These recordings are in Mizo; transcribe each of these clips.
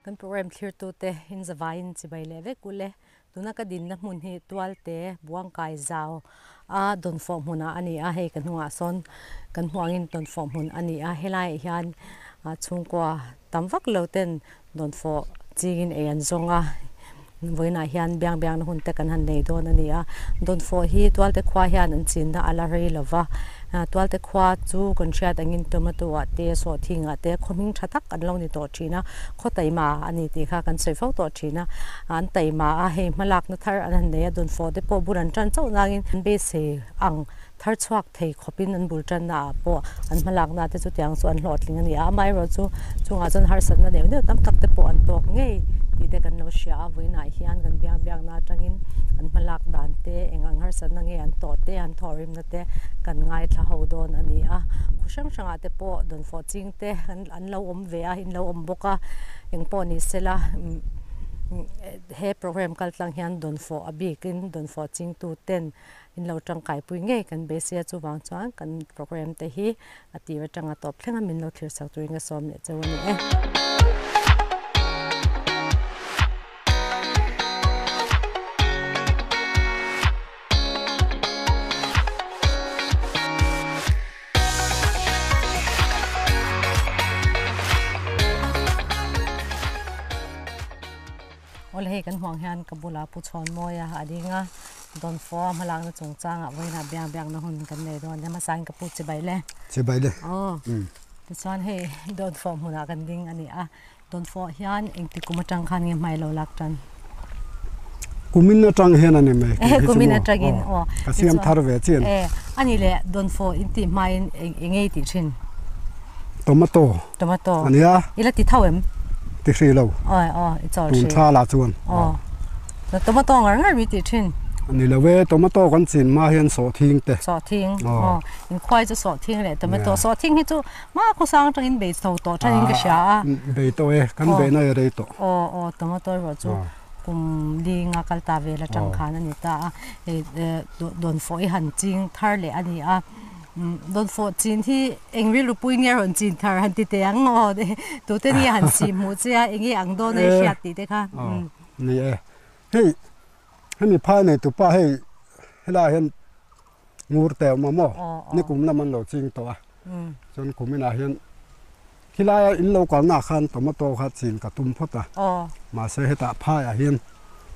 Kan program thlirtute in zavaiin chibai leh vek ule. Tuna ka dinna hmun hi Tualte Buangkai zau a dawnfawh hmunah a ni a, hei ka hnungah sawn kan hmuh angin dawnfawh hmun a ni a, helaiah hian chhungkua tam vak lo ten dawnfawh chingin ei an zawng a, vawiinah hian biang biangna hun te kan han nei dawn a ni a, dawnfawh hi Tualte khua hian an chinna a la rei lo va, Tualte khua chu kan hriat angin tomato ah te sawhthing ah te khaw hming tha tak an lo ni tawh thin a, khaw taima a ni tih kha kan sawi fo tawh thin a, an taima a hei hmalakna thar an han nei a, dawnfawh te pawh bul an tan chauh nangin an beisei ang thar chhuak thei khawpin an bul tanna ah pawh an hmalakna te chutiang chu an hlawhtling a ni a, amaherawhchu chungah chuan harsatna neuh neuh tam tak te pawh an tawk ngei tih te kan lo hria a, vawiinah hian kan biang biakna atangin an hmalak dan te eng ang harsatna nge an tawh te an thawhrimna te kan ngaithla ho dawn a ni a, khaw hrang hrangah te pawh dawnfawh ching te an lo awm ve a, in lo awm bawk a, eng pawh ni sela he program kal tlang hian dawnfawh a bikin dawnfawh chingtu ten in lo tangkaipui ngei kan beisei a, chuvang chuan kan program te hi a tir atanga tawp thleng a min lo thlir chak turin ka sawm leh cheu a ni e. Awle hei kan hmuh ang hian ka bulah Pu Chhawnmawia a ding a, Dawnfawh a hmalakna chungchangah vawiinah biang biakna hun kan nei dawn a ni. Hmasain ka pu chibai le. Chibai le. Aw. Tichuan hei Dawnfawh hmunah kan ding a ni a. Dawnfawh hian engti kum atang khan nge hmai lo lak tan? Kumin atang hian a ni mai. Eh, kumin atangin aw. Ka siam thar ve chian. Eh, a ni le Dawnfawh in tih hmain eng nge i tih thin? Tomato. Tomato. A nia. I la ti tho em? Ti hri lo. Aw aw i chawl hri. Tun tha lah chuan. Aw. Tomato ngar ngar mi ti thin. Ni lo e, tomato kan chin hma hian sawhthing te. Sawhthing. Aw. In khuai chu sawhthing leh tomato. Sawhthing hi chu hma khawsang atangin bei chho tawh than in ka hria a. Bei tawh e, kan bei na i rei tawh. Aw aw tomato erawh chu kum linga kal ta vel atang khan a ni ta a. Hei dawnfawh i han ching thar leh a ni a. Dawnfawh chin hi eng rilru pui nge rawn chin thar han ti teh ang aw tute nge han sih hmuh che a eng nge ang dawn a i hriat tih te kha. Ni e, hei hemi phai nei tupa hei helaiah hian ngur te a awm a maw nikum lam an lo ching tawh a chuan kum inah hian khilaia in lo kalnaah khan tomato kha chin ka tum phawt a mahse hetah phaiah hian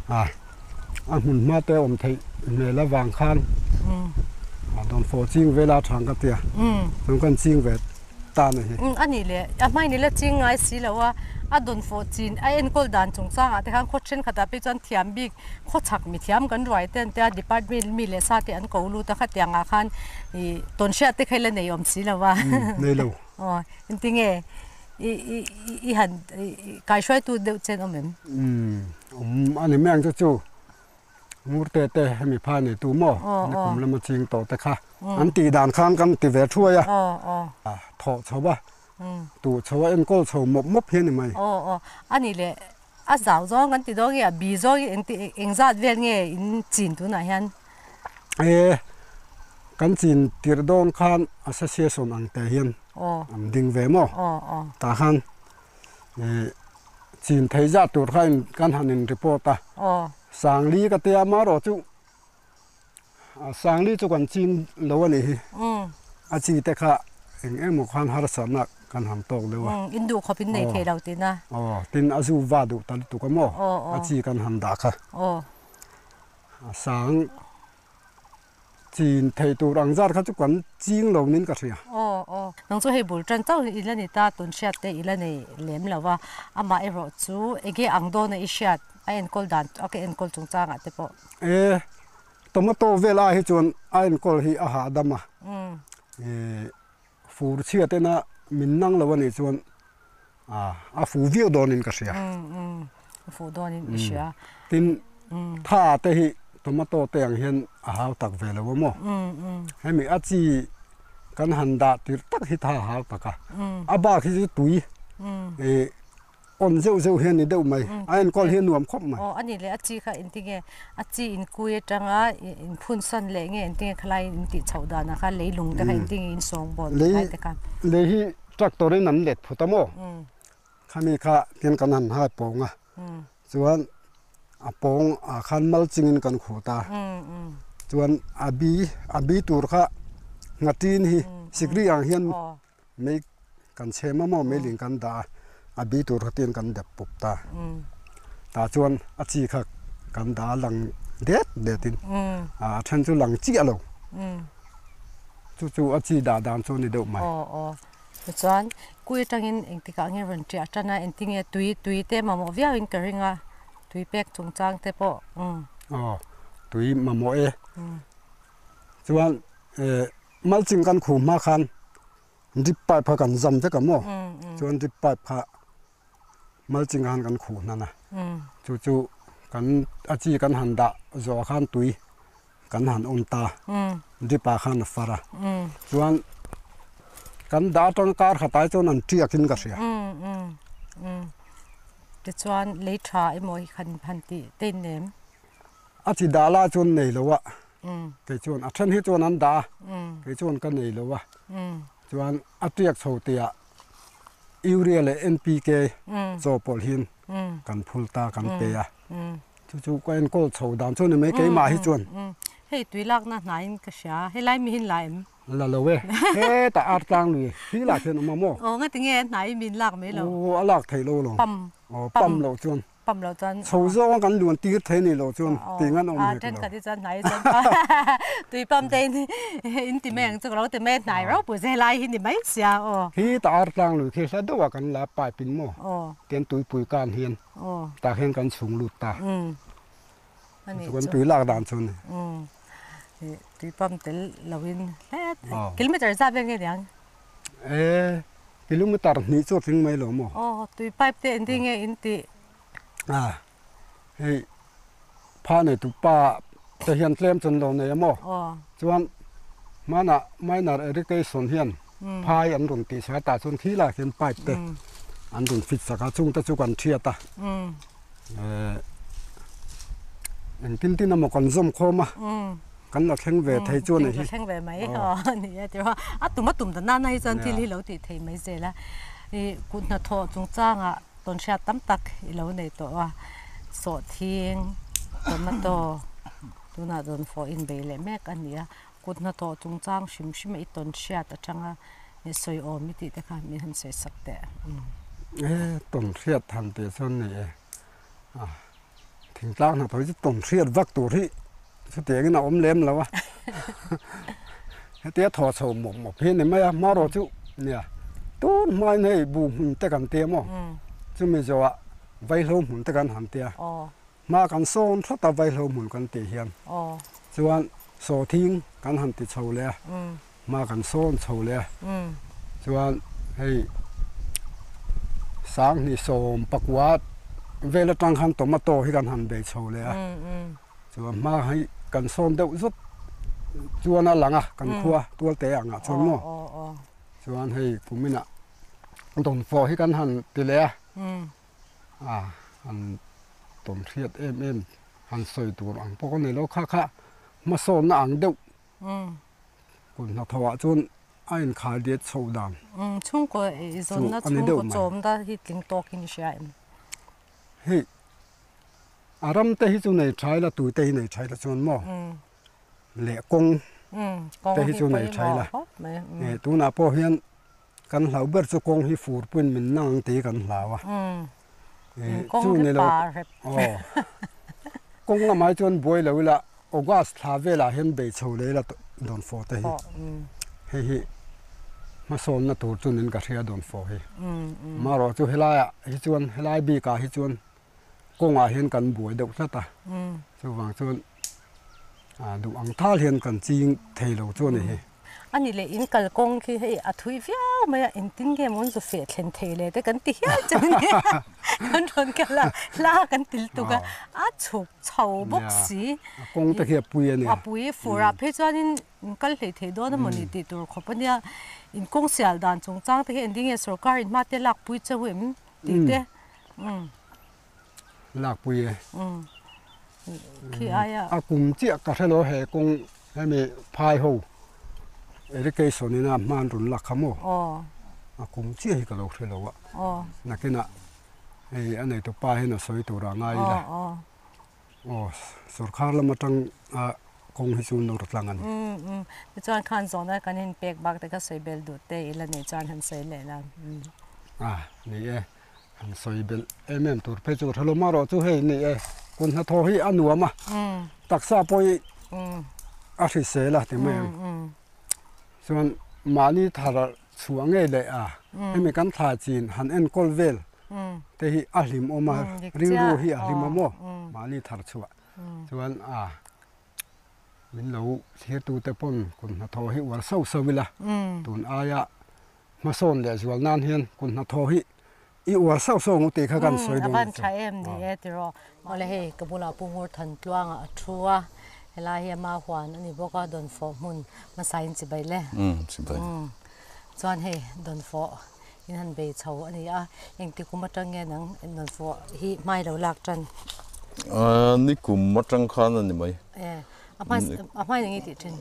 a a hmun hma te awm theih hmel avang khan a dawnfawh ching vela thang ka tia chuan kan ching ve ta a ni hi. A nih leh a hmain ila ching ngai si lo a, a dawnfawh chin a enkawl dan chungchangah te khan khaw thenkhatah phei chuan thiam bik khaw chhak mi thiam kan ruai te an tia department mi leh sa te an ko lut a khatiangah khan ih tawnhriat te kha ila nei awm si lo a. Nei lo. Aw engtinge I i i han kaihruaitu deuh chen awm em? Umm awm a ni mai ang chu chu ngur te te hemi phai nei tu maw ni kum lama ching tawh te kha an tih dan khan kan ti ve thuai a thawh chho a tuh chho a enkawl chho mawp mawp hi a ni mai. Aw aw a nih leh a zau zawng kan ti dawn nge a bi zawng hi engti engzat vel nge in chin tunah hian? E kan chin tirh dawn khan association ang te hian an ding ve maw tah khan chin thei zat tur kha kan han in report a Sangli ka tia amaherawh chu Sangli chu kan chin lo a nih hi a chi te kha eng emaw khan harsatna kan han tawk deuh a. In duh khawp in nei thei lo tihna. Aw tin a zu va duh ta lutuk a maw a chi kan han dah kha. A sang chin thei tur ang zat kha chu kan ching lo nin ka hria. Aw aw. Nang chu hei bul tan chauh i la ni ta, tun hriat te i la nei lem lo a. Amah erawh chu enge ang dawn a i hriat a enkawl dan a ka enkawl chungchangah te pawh. E, tomato vel ai hi chuan a enkawl hi a hahdam a. E, fur chhia tena min nang lo a nih chuan a fu viau dawnin ka hria. A fu dawnin i hria. Tin, tha te hi tomato te ang hian a hau tak ve lo a maw? Hemi a chi kan han dah tir tak hi tha a hau tak a. A bak hi chu tui awn zeuh zeuh hian ni deuh mai. A enkawl hi a nuam khawp mai. Aw, a nih leh a chi kha engtinge a chi inkui atanga inphunsan leh nge engtinge khalai intih chhoh danah khan leilung te kha engtinge insawngbawl lai te kha? Lei hi tractor in an let phut a maw? Khami kha tian kan han hai pawng a, chuan a pawng ah khan mal chingin kan khut a, chuan a bi a bi tur kha nghatin hi sikri ang hian mei kan chhem a maw meiling kan dah a, a bi tur kha tian kan dep pup ta. Tah chuan a chi kha kan dah a lang det det in a then chu lang chiah lo. Chu chu a chi dah dan chu a ni deuh mai. Tichuan, kui atangin engtikah nge rawn ṭiah ṭan a, engtinge tui tui te mamawh viauin ka ring a, tui pek chungchang te pawh umm. Aw, tui mamawh e. Chuan mulching kan khuh hma khan drip pipe kha kan zam vek a maw? Chuan drip pipe kha mulching khan kan khuh hnan a, chu chu kan a chi kan han dah zawh khan tui kan han awm ta, drip ah khan a far a, chuan kan dah atang kar khat ai chuan an tiak in ka hria. Tichuan lei tha emaw hi khan han tih te in nem? A chi dah lai chuan nei lo a, kei chuan a then hi chuan an dah a, kei chuan ka nei lo a, chuan a tiak chho tih ah Urea leh NPK chaw pawlh hian kan phul ta kan pe a, chu chu ka enkawl chho dan chu ni mai keimah hi chuan. Hei tui lakna hnaiin ka hria, helai mi hin la em? La lo e, hetah ar tlang lui hi lah khian awm a maw? Aw ngatinge hnai min lak mai lo? Aw a lak theih lo lo. Pam. Aw pam loh chuan. Pam lo chuan. Chho zawng kan luan tir thei ni lo chuan tih ngan awm hek lo. Thenkhat hi chuan hnai chuan tui pam te in in ti mai ang chu ka lo ti mai a hnai ropui che helai hi ni mai sia aw. Hi ta ar tlang lui khi hla deuh ah kan la pipe in maw tian tuipui kan hian tah hian kan chhung lut ta. Chuan tui lak dan chu ni. Tui pam tel lo in hlet kilometer zat vel nge niang? E, kilometer hnih chu a tling mai lo maw? Aw, tui pipe te engtin nge in tih? A, hei pha nei tu pa te hian tlem chuan lo nei a maw? Aw. Chuan hmanah minor irrigation hian phai an rawn tih sak a, tah chuan khi lai khian pipe te an rawn fit sak a, chung te chu kan thiat a. E, engtin tin emaw kan zawm khawm a. Kan la thleng ve thei chu a ni hi. Thleng ve mai aw ni e tiraw. A tum a tum ta nana hi chuan thil hi lo tih thei mai zel a. I kut hnathawh chungchangah tawnhriat tam tak i lo nei tawh a. Sawhthing, tomato tunah dawnfawh inbei leh mek a ni a. Kut hnathawh chungchang hrim hrim a i tawnhriat atanga i sawi awm i tih te kha min han sawi sak teh. E tawnhriat han tih chuan ni e. Thingtlang hnathawh hi chu tawnhriat vak tur hi Chutiangin a awm lem lo a, hetia thaw chho mawp mawp hi a ni mai a, hmarawh chu nia tun hmain hei bu hmun te kan tia maw, chumi zawhah vaihlo hmun te kan han tia, hma kan sawn hrat a vaihlo hmun kan tih hian chuan sawthing kan han ti chho leh a, hma kan sawn chho leh a, chuan hei sanghnih sawm pakua vel atang khan tomato hi kan han bei chho leh a. Chuan hma hi kan sawn deuh zut chuan a lang a kan khua tualte angah chuan maw chuan hei kuminah dawnfawh hi kan han ti leh a a han tawn hriat em em han sawi tur ang pawh ka nei lo kha kha hmasawnna ang deuh kut hnathawhah chuan a inkhai diat chho dan chhungkaw i zawnna chhungkaw chawmna hi tling tawkin i hria em? Hei A ram te hi chu nei tha ila tui te hi nei tha ila chuan maw leh kawng te hi chu nei tha ila tunah pawh hian kan hlau ber chu kawng hi fur puiin min nang ang tih hi kan hlau a chu ni lo aw kawng lamah hi chuan buai lo ila August thla velah hian bei chho leh ila dawnfawh te hi hei hi hmasawnna tur chu niin ka hria dawnfawh hi amaherawhchu chu helaiah hi chuan helai bikah hi chuan kawngah hian kan buai deuh tlat a, chuvang chuan duh ang thal hian kan ching thei lo chu a ni hi. A ni leh in kal kawng khi hei a thui viau mai a, engtin nge maw an zu feh thlen thei le te kan ti hial chu a nia, kan rawn kal a, hla kan til tuk a, a chhuk chho bawk si. A kawng te khi a pui a nia. A pui fur ah phei chuanin in kal hlei thei dawn a maw ni tih tur khawp a nia, in kawng sial dan chungchang te hi engtin nge sorkar in hma te lak pui cheu em tih te. Lakpui e. Khi aia. A kum chiah ka hre lo he kawng hemi phai ho irrigation ina hman rawn lak kha maw? Aw. A kum chiah hi ka lo hre lo a. Aw. Nakinah. Hei a neitu pa hian a sawi tur ah ngai ila. Aw sorkar lam atang a kawng hi chu nur tlang a ni. Umm tichuan khan zawhna kan in pek bak te kha sawi bel duh te ila nih chuan han sawi leh la. A ni e, han sawi bel em em tur phei chu ka tha lo marawh chu hei ni e, kut hnathawh hi a nuam a, taksa pawh hi a hrisel a ti mai ang. Chuan mahni thar chhuah ngei leh a, hemi kan thla chin han enkawl vel te hi a hlimawm a, rilru hi a hlim a maw mahni thar chhuah chuan a min lo thlirtute pawn kut hnathawh hi uar sauh sauh ila, tun aia hmasawn leh zual nan hian kut hnathawh hi i uar sauh sauh ang u tih kha kan sawi dawn a ni chu. A van tha em ni e tiraw. Awle hei ka bulah Pu Ngurthantluanga a thu a, helai hi ama huan a ni bawk a, dawnfawh hmun hmasa in chibai le. Umm chibai. Umm chuan hei dawnfawh in han bei chho a ni a, engti kum atang nge nang dawnfawh hi hmai lo lak tan? Ni kum atang khan a ni mai. E a hmai a hmai eng nge tih thin?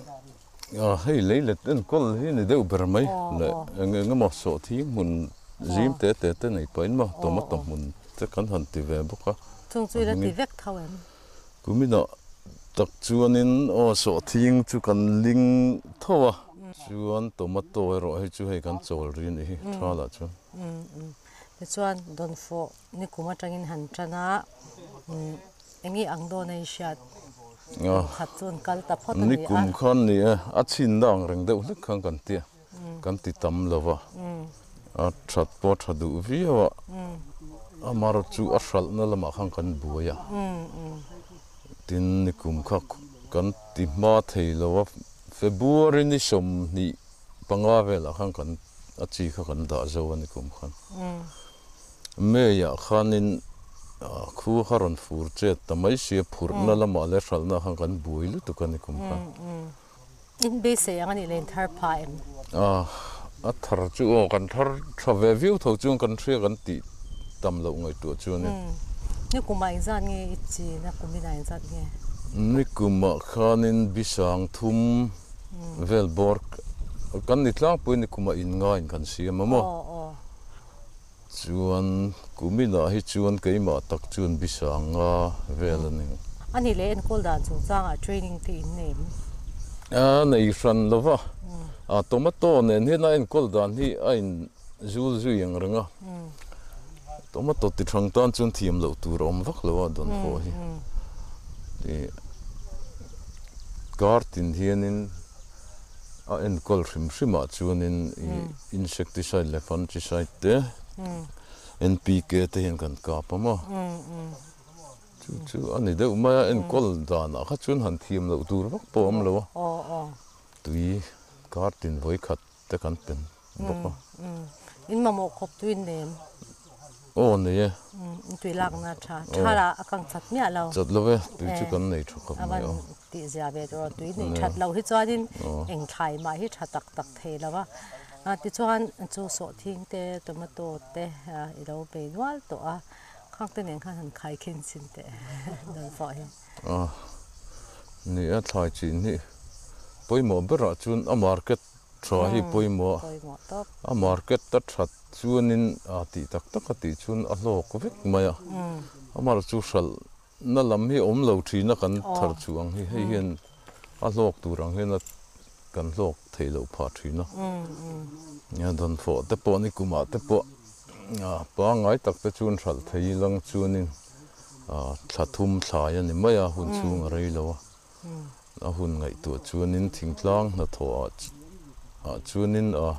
Hei lei let enkawl hi ni deuh ber mai leh eng eng emaw sawhthing hmun zim te te te nei pahin maw tomato hmun te kan han ti ve bawk a. Chung chu ila ti vek tho em? Kuminah tak chuanin aw sawhthing chu kan ling tho a, chuan tomato erawh hei chu hei kan chawl ri a nih hi tha lah chuan. Tichuan dawnfawh nikum atangin han tan a, eng nge ang dawn a i hriat? Kum khat chu an kal ta phawt a ni a. Nikum khan ni e, a chhinna ang reng deuh hlek khan kan ti a, kan ti tam lo va, a that pawh a tha duh viau a, amaherawhchu chu a hralhna lamah khan kan buai a, tin nikum kha kan ti hma thei lo a, February ni 25 velah khan kan a chi kha kan dah zo a nikum khan. May ah khanin khu kha rawn fur chet ta mai sia, phurhna lamah leh hralhna khan kan buai lutuk a ni kum khan. In beisei ang a nih leh thar pha em? A thar chu aw kan thar tha ve viau tho chuan kan hria kan tih tam loh ngaihtuah chuanin. Ni kumah engzat nge i chin a, kum inah engzat nge? Ni kumah khanin bisang thum vel bawr kan ni tlangpui ni kumah in ngaiin kan siam a maw? Chuan kuminah hi chuan keimah tak chuan bisang nga vel a ni. A nih leh enkawl dan chungchangah training te in nei em? A nei hran lo va, a tomato nen hian a enkawl dan hi a in zul zui ang reng a, tomato ti thang tan chuan thiam loh tur a awm vak lo a dawn pawh hi. Ih kar tin hianin a enkawl hrim hrimah chuanin ih Insecticide leh fungicide te, NPK te hian kan kap a maw? Chu chu a ni deuh mai a, enkawl danah kha chuan han thiam loh tur vak pawh a awm lo a, tui kar tin vawi khat te kan pen bawk a. In mamawh khawp tui nem? Aw nei e. Tui lakna tha tha lah a kang chat miah lo. Chat lo e, tui chu kan nei tha khawp mai aw. Tih zia ve tur a, tui nei that loh hi chuanin eng thlai mah hi tha tak tak thei lo a. Tichuan chu sawhthing te, tomato te i lo bei nual tawh a, khang te nen khan han khai khin chin teh dawn pawh hi. Ni a, thlai chin hi pawimawh berah chuan a market tha hi pawimawh a, a market a that chuanin tih tak tak a tih chuan a hlawk vek mai a, amaherawhchu chu hralh Na lam hi awm lo thin a kan thar chu ang hi, hei hian a hlawk tur ang hian a kan hlawk theih loh phah thin a. Nia dawnfawh te pawh ni kumah te pawh pangngai tak te chuan hralh thei ilang chuanin thla thum thlai a ni mai a, hun chhung a rei lo a. A hun ngaihtuah chuanin thingtlang hnathawh ah chuanin a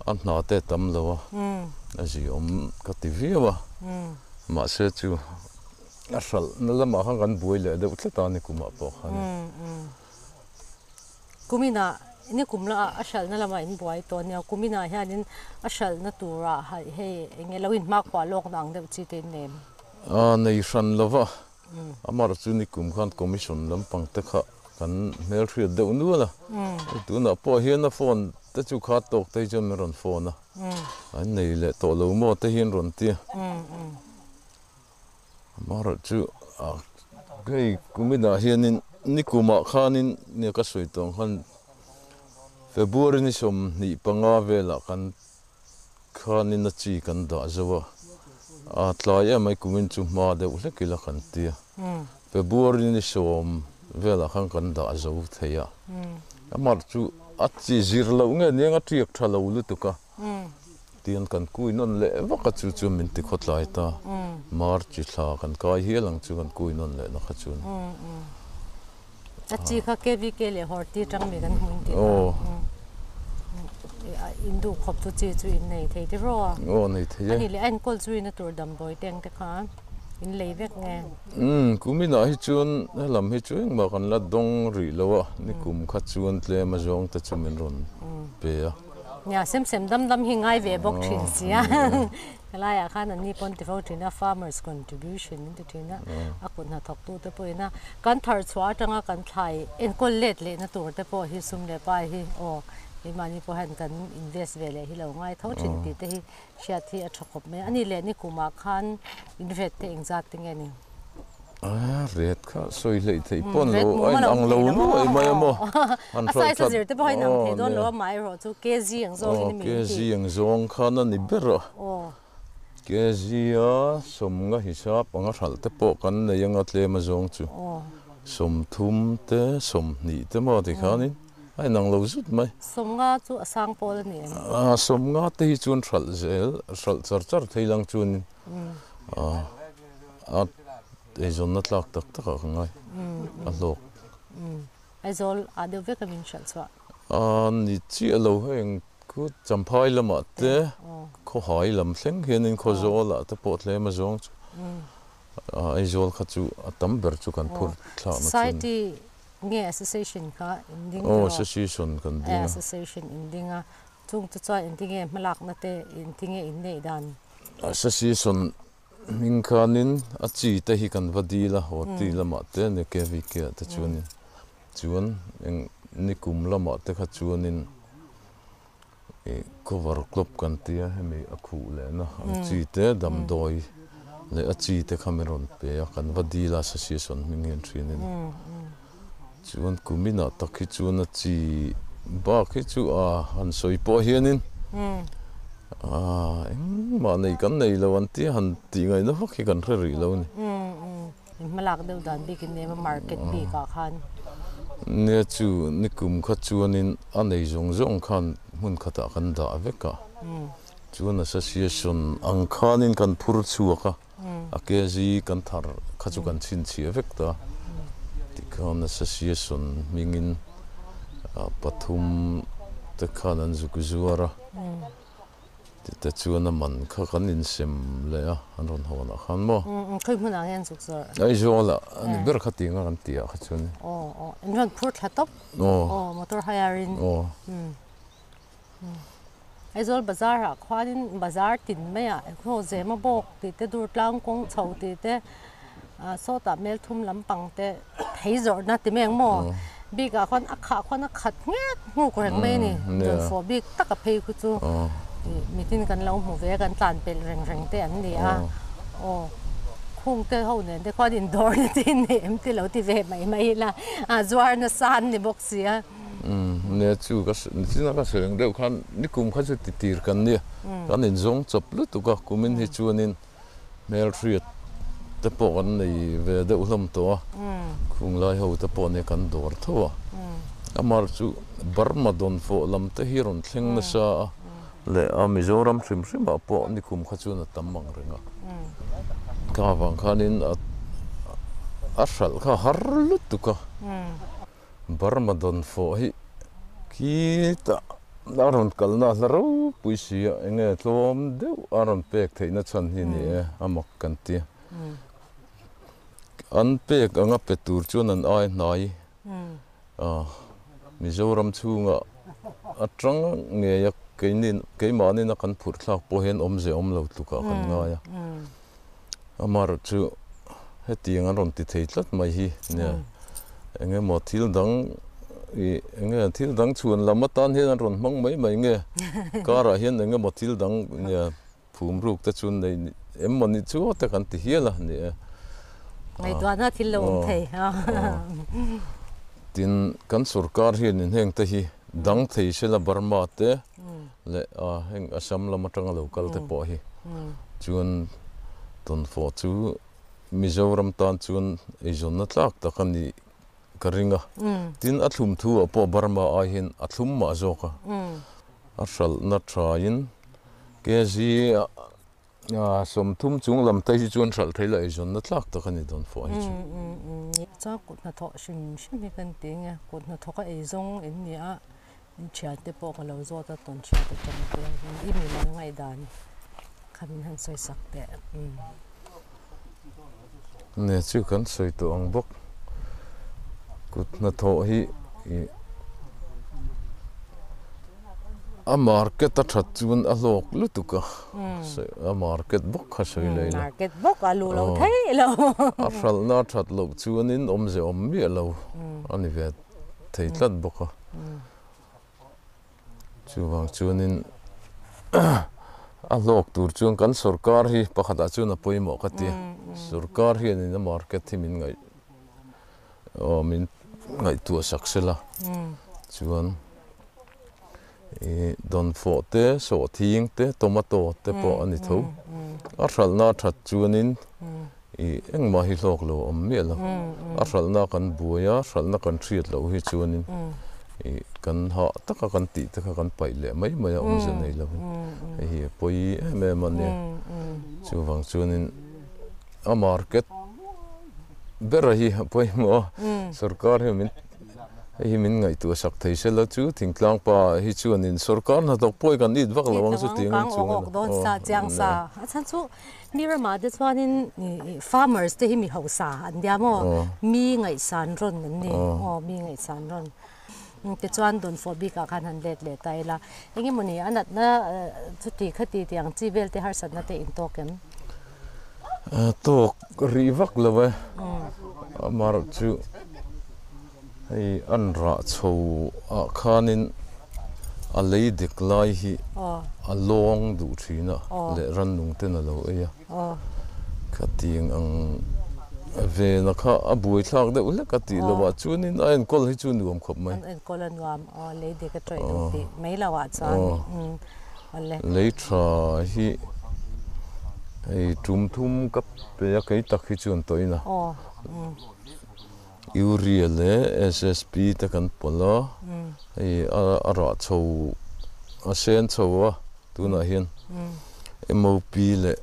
hna te a tam lo a, a ziawm ka ti viau a, mahse chu a hralhna lamah khan kan buai leh deuh tlat a ni kumah pawh khan. Kuminah ni kum la a hralhna lamah in buai tawh a nia, kuminah hianin a hralhna turah hei eng nge lo inhmakhua lawkna ang deuh chi te in nei em? A nei hran lo va, Amar chu nikum khan commission lampang te kha kan hmelhriat deuh nual a, hei tunah pawh hian a phone te chu kha tawk te hi chuan min rawn phone a, an nei leh tawh lo maw te hi an rawn ti a. Amar chu hei kuminah hianin nikumah khanin nia ka sawi tawh ang khan February ni 25 velah kan khanin a chi kan dah zo a. A tlai em mai kumin chu hma deuh hlek ila kan tia. February ni sawm velah khan kan dah zo thei a. Amah chu a chi zir loh nge nia a tiak tha lo lutuk a. Tian kan kui nawn leh vak a chu chu min ti khawtlai ta. March thla kan kai hial ang chu kan kui nawn leh na kha chuan. A chi kha KVK leh Horti tang mi kan hmuin tih kha. In duh khawp chu chi chu in nei thei tiraw a? Aw nei thei e. Ani leh a enkawl zui na tur damdawi te ang te kha in lei vek nge? Umm kuminah hi chuan helam hi chu engmah kan la dawng rih lo a, nikum kha chuan tlem a zawng te chu min rawn pe a. Nia sem sem dam dam hi ngai ve bawk thin sia. Helaiah khan an ni pawn ti fo thin a, farmers contribution min ti thin a, a kut hnathawktu te pawhin a kan thar chhuah atanga kan thlai enkawl let lehna tur te pawh hi sum leh pai hi aw keimahni pawh hian kan invest ve leh hi lo ngai tho thin tih te hi hriat hi a tha khawp mai a. Ani leh nikumah khan in ret te engzat te nge ni? A ret kha sawi hleih theih pawn lo a in ang lo nuai mai a maw? Han hrawlh that. A size a zir te pawh a in ang thei dawn lo a amaherawh chu kg ang zawngin a mi in ti. Kg ang zawng khan a ni ber a. Kg a sawmnga hisap anga hralh te pawh kan nei anga tlem a zawng chu 30 te 20 te maw tikhanin a in ang lo zut mai. Sawmnga chu a sang pawl a ni em? A sawmnga te hi chuan hralh zel hralh char char thei lang chuanin a eizawnna tlak tak takah ka ngai a hlawk. Aizawl ah deuh vek a min hralh chhuah. A ni chiah lo heng Khu Champhai lamah te Khawhai lam thleng hianin Khawzawl ah te pawh tlem a zawng chu Aizawl kha chu a tam ber chu kan phur thlakna chu. Society nge association kha in ding tawh? Aw association kan ding a. Association in ding a, chung chu chuan engti nge hmalakna te engti nge in neih dan? Association hming khanin a chi te hi kan va dil a, Horti lamah te nia KVK ah te chuanin chuan eng nikum lamah te kha chuanin Ih cover club kan tia hemi a khuh lehna ang chi te damdawi leh a chi te kha min rawn pe a kan va dil a association hming hian thin a ni. Chuan kuminah tak hi chuan a chi bak hi chu a han sawi pawh hianin a engmah nei kan nei lo an tia han tih ngaihna vak hi kan hre rih lo a ni. Hmalak deuh dan bik in ema market bik ah khan. Nia chu nikum kha chuanin a nei zawng zawng khan hmun khatah kan dah vek a, chuan association ang khanin kan phur chhuak a, a kg kan thar kha chu kan chhinchhiah vek ta, tikhan association hmingin pathum te khan an zuk zuar a. Tite chuan a man kha kan insem leh a, an rawn hawn ah khan maw? Khawi hmunah nge an zuk zawrh? Aizawl ah a ni ber kha tih anga kan tih ah kha chuan. Aw aw, an rawn phur thla tawp. Aw. Aw, motor hire in. Aw. Aizawl bazar ah khuanin bazar tin mai ah khaw zema bawk tih te dur tlang kawng chho tih te sawtah melthum lampang te thei zawrhna ti mai ang maw? Bik ah khuan a khah khuan a khat ngek nghuk reng mai a ni. Dawnfawh bik tak a phei khu chu mitin kan lo hmu ve a, kan tlan pelh reng reng te an ni a. Aw khung te ho nen te khuan indawr na te in nei em ti lo ti ve mai mai ila a zuar nasa an ni bawk si a. Nia chu ka nichina ka sawi ang deuh khan nikum kha chu titir kan nia kan inzawng chawp lutuk a kumin hi chuanin Hmelhriat te pawh kan nei ve deuh hlawm tawh a, khung lai ho te pawh nia kan dawr tho a. Amar chu Burma dawnfawh lam te hi rawn thleng nasa a, leh a Mizoram hrim hrim ah pawh nikum kha chuan a tam ang reng a. Ka avang khanin a a hralh kha har lutuk a. Burma dawnfawh hi khitah a rawn kalna a hla ropui si a, enge tlawm deuh a rawn pek theihna chhan hi ni e, a mak kan ti a. An pek anga pe tur chuan an ai hnai a, Mizoram chhunga atang ngei a keini keimahni na kan phurh thlak pawh hian awmze awm lo tlukah kan ngai a. Amaherawh chu hetiang an rawn ti thei tlat mai hi nia eng emaw thil dang ih eng nge thil dang chhuan lam atan hian an rawn hmang mai mai nge car ah hian eng emaw thil dang nia phum ruk te chu nei em maw ni chu te kan ti hial a ni e. Ngaihtuahna thil lo awm thei a. Tin kan sorkar hian in heng te hi dang thei sela Burma te leh a heng Assam lam atanga lo kal te pawh hi chuan. Dawnfawh chu Mizoram tan chuan eizawnna tlak tak a nih ka ring a. Tin, a thlum thu ah pawh Burma ai hian a thlum mah zawk a. A hralhna thain kg 30 chung lam te hi chuan hralh theih la eizawnna tlak tak a ni Dawnfawh hi chu. Chuan kut hnathawh hrim hrim hi kan ti eng e, kut hnathawka eizawng in ni a, In thiante pawh ka lo zawt a, tawn hriat atang te i mi mal ngaihdan kha min han sawi sak teh. Ne chu kan sawi tawh ang bawk. Kut hnathawh hi ih a market a that chuan a hlawk lutuk a, a market bawk kha sawi lei la. Market bawk a luh lo thei lo. A hralhna a that loh chuanin awmze awm miah lo a ni ve. thei tlat bawk a, chuvang chuanin a hlawk tur chuan kan sorkar hi pakhatah chuan a pawimawh ka ti a, sorkar hianin a market hi min ngaih aw min ngaihtuah sak sela chuan ih dawnfawh te sawhthing te tomato te pawh a ni tho a hralhna a that chuanin. I engmah hi hlawk lo a awm miah lo. A hralhna kan buai a, hralhna kan hriat loh hi chuanin i kan hah taka kan tih te kha kan paih leh mai mai a awmzia nei lovin. Hei hi a pawi em em a nia. Chuvang chuanin a market bera hi a pawimawh a, sorkar hian min Hei hi min ngaihtuah sak thei se la chu thingtlang pa hi chuanin sorkar hnathawk pawh hi kan it vak lo ang chu tih angin chung a dawn sa chiang sa a chhan chu mi ramah te chuanin farmers te hi mi hausa an nia maw mi ngaihsan rawn an ni aw mi ngaihsan rawn tichuan dawnfawh bikah khan han let leh ta ila engemawni a natna chuti khati tih ang chi vel te harsatna te intawk em? Tawk rih vak lo e, amaherawh chu hei an rah chho ah khanin a lei dek lai hi a lawng duh thin a leh rannung ten a lo ei a, khatiang ang vena kha a buaithlak deuh hlek a tih loh ah chuanin a enkawl hi chu nuam khawp mai. An enkawl a nuam aw, lei dek a tawih lo tih mai loh ah chuan. Lei tha hi hei tum thum ka pe a kei tak hi chuan tawhin a Urea leh SSP te kan pawlh a hei a rah chho a sen chho a tunah hian MOP leh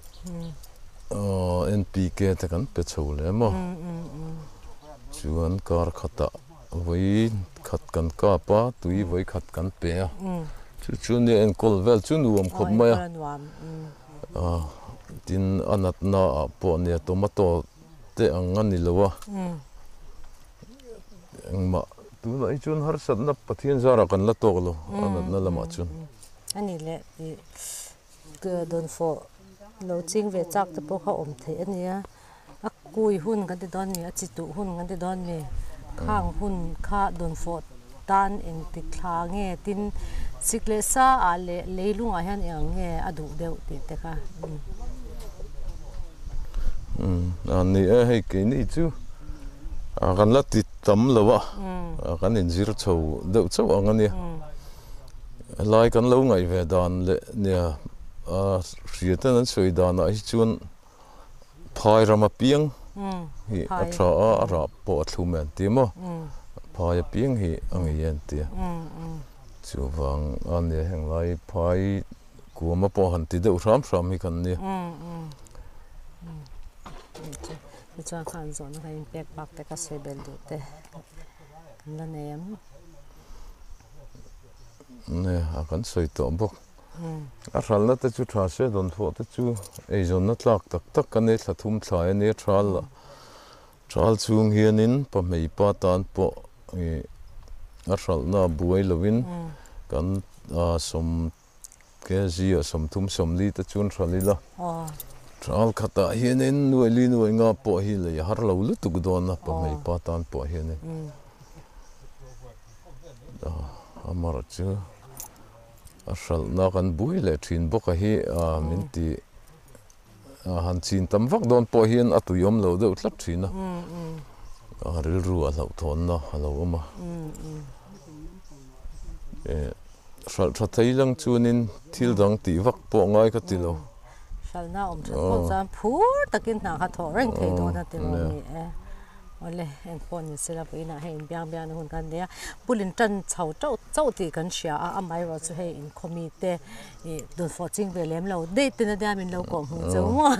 NPK te kan pe chho leh maw chuan kar khatah. Vawi khat kan kap a, tui vawi khat kan pe a, chu chu nia enkawl vel chu nuam khawp mai a, tin a natna ah pawh nia tomato te ang a ni lo a, engmah tunah hi chuan harsatna Pathian zarah kan la tawk lo a natna lamah chuan. A ni leh tih dawnfawh lo ching ve chak te pawh kha awm theih a nia. A kui hun kan ti dawn mi, a chi tuh hun kan ti dawn mi, khang hun kha dawnfawh tan engtik thla nge tin sik leh sa ah leh leilung ah hian eng nge a duh deuh tih te kha. Umm a ni e, hei keini chu kan la ti tam lo a, kan inzir chho deuh chauh ang a nia. Helai kan lo ngaih ve dan leh nia hria ten an sawi danah hi chuan Phai ram apiang hi a tha a, a rah pawh a thlum e an ti maw? Phai apiang hi a ngei e an ti a. Chuvang a nia heng lai phai kuama pawh han ti deuh hram hram hi kan nia. Tichuan khan zawhna kan inpek bak te ka sawi belh duh te kan la nei em? Nia, a kan sawi tawh bawk. A hralhna te chu tha se dawnthawh te chu eizawnna tlak tak tak a nia thla thum thlai a nia thal a thal chhung hianin pahmei pa tan pawh ih a hralhna a buai lovin kan sawm kg ah 30 40 te chuan hralh ila thal khatah hianin nuai li nuai nga pawh hi lei a har lo lutuk dawn a pahmei pa tan pawh hianin a mar chu. A hralhna kan bui leh thin bawk a hi min ti han chin tam vak dawn pawh hian a tui awm lo deuh tlat thin a, a rilru a hlauhthawnna a lo awm a. Hralh tha thei lang chuanin thil dang tih vak pawh ngai ka ti lo. Hralhna awm that pawh chuan phur takin hna kha thawh reng thei dawn a ti rawh ni e. Awle, engpawh ni sela vawiinah hei inbiang biangna hun kan nei a, pulin tan chho tauh chauh tih kan hria a, amaherawh chu hei inkhawmi te ih dunfawh ching ve lem lo daih ten a nia min lo kawh hmuh cheu maw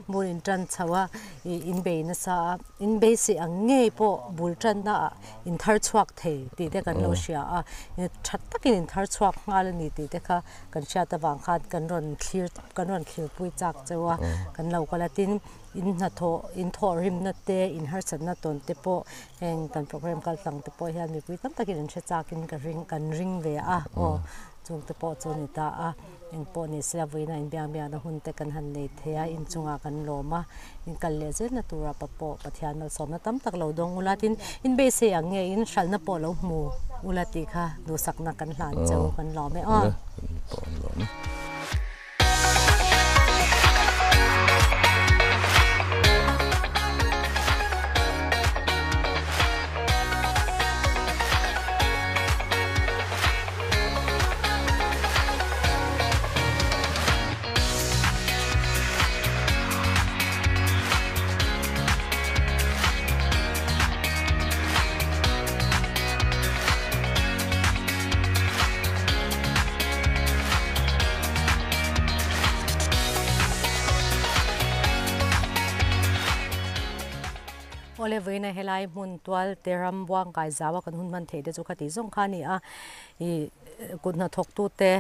bul in tan chho a ih in bei nasa a in beisei ang ngei pawh bul tanna ah in thar chhuak thei tih te kan lo hria a tha takin in thar chhuak nghal a ni tih te kha kan hriat avang khan kan rawn thlir kan rawn thlirpui chak cheu a kan lo kal a tin in hnathawh in thawhrimna te in harsatna tawn te pawh heng kan program kal tlang te pawh hian mipui tam takin an hre chak in ka ring kan ring ve a aw chung te pawh chu a ni ta a engpawh ni se a vawiin a inbiak biakna hun te kan han nei thei a inchungah kan lawm a in kal leh zelna turah pa pawh Pathian malsawmna tam tak lo dawng ula tin in beisei ang nge in hralhna pawh lo hmu ula tih kha duhsakna kan hlan cheu kan lawm e aw. Awle vawiina helai hmun tual te ram buang kai zau a kan hun hman theih te chu khati zawng kha a ni a ih kut hnathawk tu te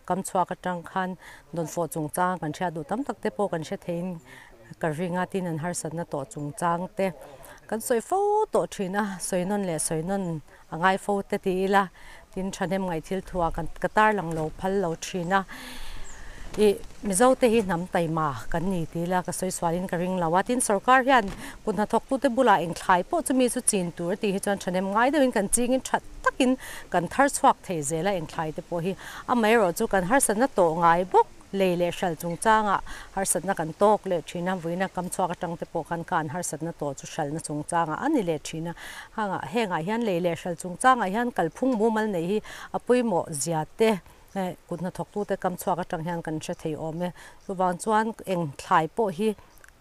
kam chhuak atang khan dawnfawh chungchang kan hriat duh tam tak te pawh kan hre theiin ka ring a tin an harsatna tawh chungchang te kan sawi fo tawh thin a sawi nawn leh sawi nawn a ngai fo te ti ila tin thahnem ngaih thil thuah kan ka tarlang lo phal lo thin a ih Mizo te hi hnam taima kan ni ti ila ka sawi sualin ka ring lo a tin sorkar hian kut hnathawk tute bulah engthlai pawh chumi chu chin tur a tih hi chuan thahnem ngai deuhin kan chingin that takin kan thar chhuak thei zel a engthlai te pawh hi amaherawh chu kan harsatna tawh ngai bawk. Lei leh hral chungchangah harsatna kan tawk leh thin a, vuina kam chhuak atang te pawh khan kha an harsatna tawh chu hralna chungchangah a ni leh thin a. Hangah hengah hian lei leh hral chungchangah hian kalphung mumal neih hi a pawimawh zia te kut hnathawktute kam chhuak atang hian kan hre thei awm e. Chuvang chuan eng thlai pawh hi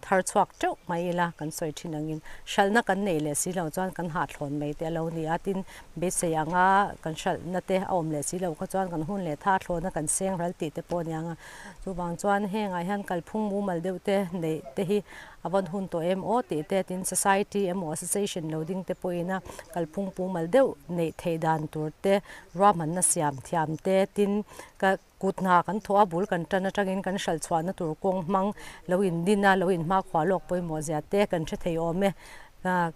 thar chhuak teuh mai ila kan sawi thin angin hralhna kan neih leh si lo chuan kan hahthlawn mai te a lo ni a, tin beisei anga kan hralhna te a awm leh si lo kha chuan kan hun leh tha thlawna kan seng ral tih te pawh a ni ang a, chuvang chuan hengah hian kalphung mumal deuh te neih te hi a vawn hun tawh em aw tih te tin society emaw association lo ding te pawhin a kalphung mumal deuh neih theih dan tur te ruahmanna siam thiam te tin ka Kut hna kan thawh a, bul kan tan atangin kan hralh chhuahna tur kawng hmang lo in din a, lo in hmakhua lawk pawimawh zia te kan hre thei awm e.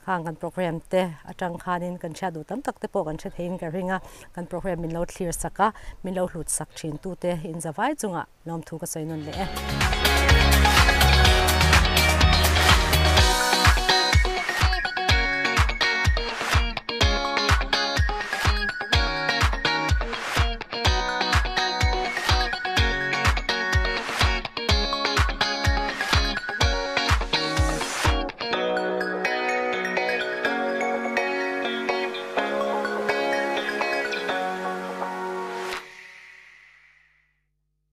Khang kan program te atang khanin kan hriat duh tam tak te pawh kan hre theiin ka ring a, kan program min lo thlir sak a, min lo hlut sak thin tute in zavai chungah lawmthu ka sawi nawn leh e.